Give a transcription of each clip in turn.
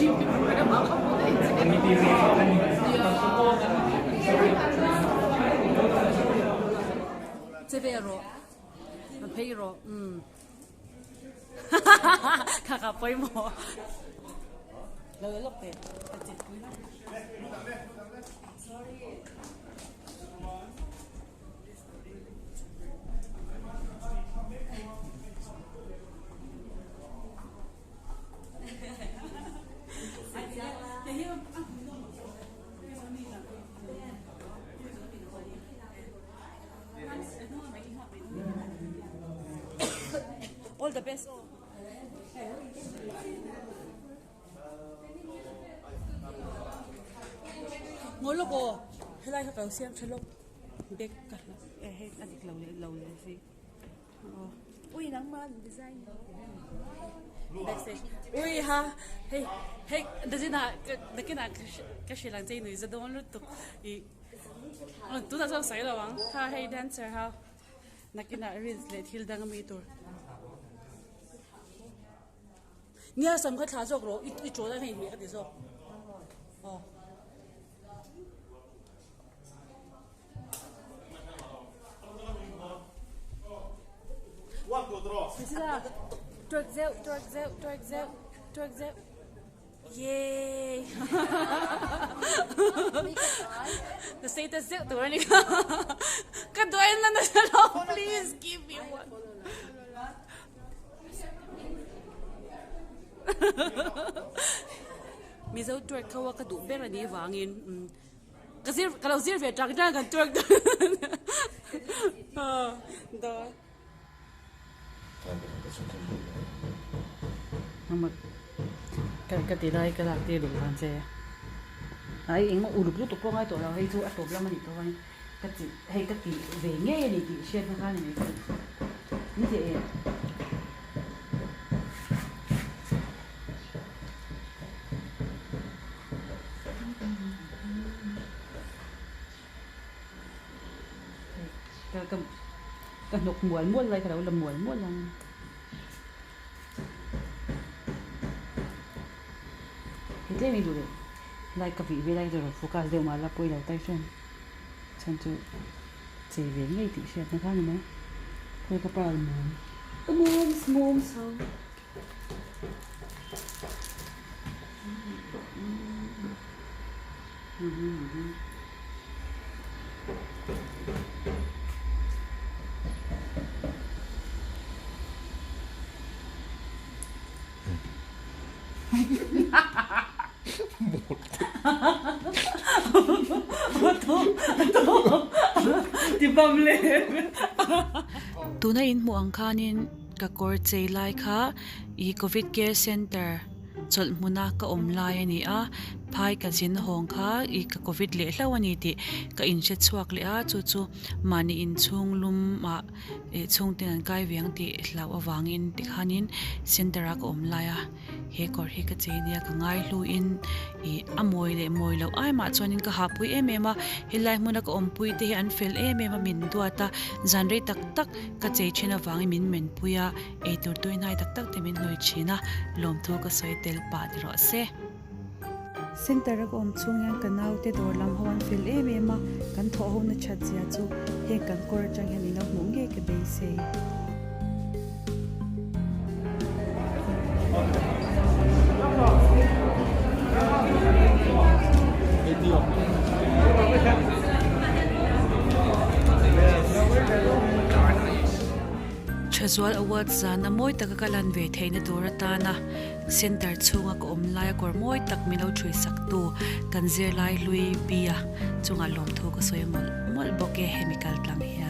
Che ve rawh phei rawh umm kha kha pawimawh lo la lawk teh ka chetpui hlauh. All the best. Ngawi lawk aw, helai kha ka lo siam tha lawk. Bag ka hlauh e hei a dik lo leh lo leh si aw. Ui nangmah an design Backstage ui ha hei hei nakinah nakinah ka hrilh ang che i nuihza dawn lutuk ih tunah chuan sawi lo ang kha hei dancer ho nakinah reels leh thil dang ami tur. Nia sam kha thla zawk rawh i chawl a hei hmeh ka ti zawk aw. Twerk zeuh twerk zeuh twerk zeuh twerk zeuh yay na status zeuh tur ani kha ka duai na nasa lo please give me one. Mizo twerk kho a ka duh ber a nih vangin ka zir ka lo zir ve tak tak an twerk dawn. Ka ti lai ka lak tir duh vang che ai engmaw uluk lutuk pawh ngai tawh lo hei chu a tawp lam a nih tawh a ka ti hei ka ti ve ngei a ni tih hriatna khan a ni ka ti ni teh e. Ka ka ka hnawk mual mual lai ka lo la mual mual ang. Hei tlem hi duh leh lai ka vih ve lai chu rawn focus deuh mah la pawi lo tai hriat chhan chu chei ve ngei tih hriatna kha a ni mai. Khawi ka pa mum ka mum mum chho. Tuna in hmuh ang khanin ka kawr chei lai kha ih covid care center chawlh hmuna ka awm lai a ni a phai ka zin hawng kha ih ka covid leh hlauh a ni tih ka inhre chhuak leh a chu chu mahni inchhung lum ah ih chhungte an kai ve ang tih hlauh avangin tikhanin center a ka awm lai a he kawr hi ka chei nia ka ngai hlu in ih a mawi leh mawi loh ai mah chuanin ka hahpui em em a helai hmuna ka awmpui te hi an fel em em a min duat a zan rei tak tak ka chei thin avangin min menpui a eitur tui hnai tak tak te min hlui thin a lawmthu ka sawi tel pah ni rawh se. Center a ka awm chhung hian ka naute dawr lam ho an fel em em a, kan thawh ho na that zia chu heng kan kawr atang hian ilo hmuh ngei ka beisei. Thazual Award zana mawi taka ka lan ve theihna tur atana Centre chhunga ka awm laia kawr mawi tak min lo thui sak tu kan zirlai hlui Bia chungah lawmthu ka sawi mawlh mawlh bawk e hemi kal tlang hian.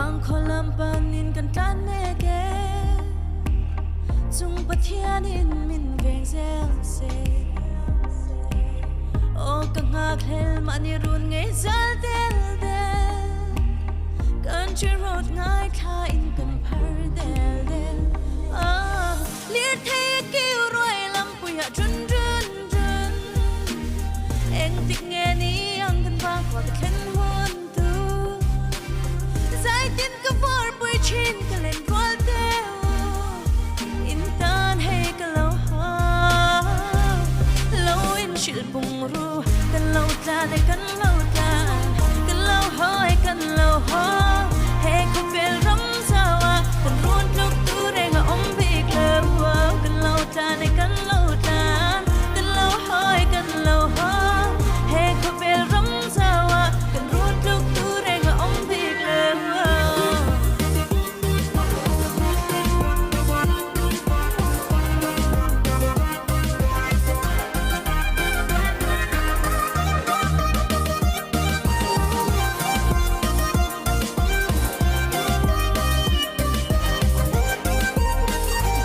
Vangkhaw lam panin kan tlan mek e Chung Pathianin min veng zel se Aw ka nghakhlel mahni run ngei zal del del Country road ngaithla in kan phar del del Ah Lirthei a kiu ruai lampuiah run run run Engtik nge ni ang kan vangkhua ka thlen hun tu Zaitin ka varpui thin ka len rual deuh In tan hei ka lo haw Lo in hrilh bung ru Kan lo tlan e kan lo tlan Kan lo haw e kan lo haw He khawvel ram zau a kan run tluk tu reng a awm bik lo Kan lo tlan e kan lo tlan Kan lo haw e kan lo haw He khawvel ram zau a kan run tluk tu reng a awm bik lo.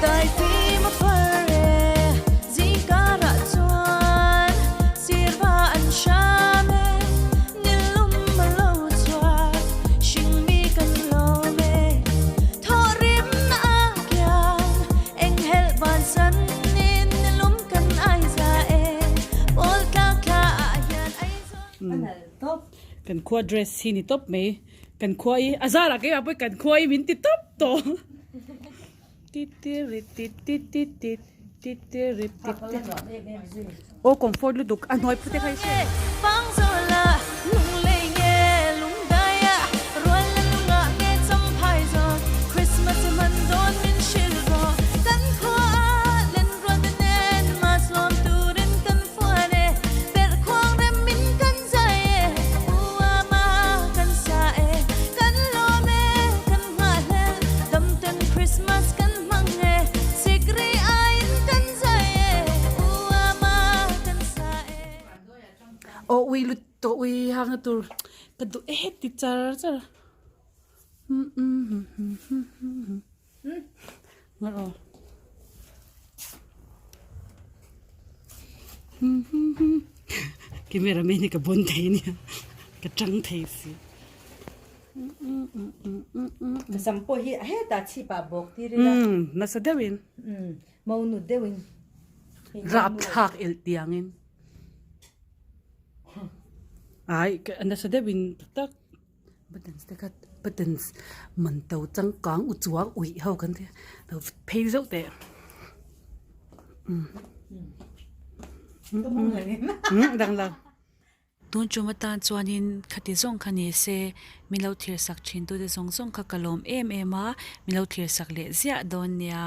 Daifim a phar e, zingkarah chuan sirva an hram e, nilum a lo chhuak, hringmi kan lawm e. Thawhrim a kiang, enghelh vansan in nilum kan aiza e, pawl tlak thla ah hian Aizawl. Kan khua dress hi ni tawp mai. Kan khua i a zarah keimah pawh kan khua i min ti tawp tawh. Tit ti rit tit tit tit tit tit ti rit tit tit. Aw comfort lutuk a hnuai pute kha i hria em? Zai e, u ama kan sa e, kan lawm e, kan nghahhlel, damten Christmas kan hmang e, sikri aiin kan zai e, u ama kan sa e. Aw ui lut tawh ui hang na tur ka duh e ti char char a. Ngar aw. Camera man hi ka bawn thei ania ka tang thei si. Ka sam pawh hi hetah chhipah bawk tir ila. Nasa deuhin. Monu deuhin. Rapthlak elh tiangin. Ai nasa deuhin tak tak. Buttons te kha buttons man to changkang u chuang uih ho kan tia lo phei zeuh teh umm dang lo. Tun tum atan chuanin khati zawng kha ni se min lo thlir sak thin tute zawng zawng kha ka lawm em em a min lo thlir sak leh ziah dawn nia.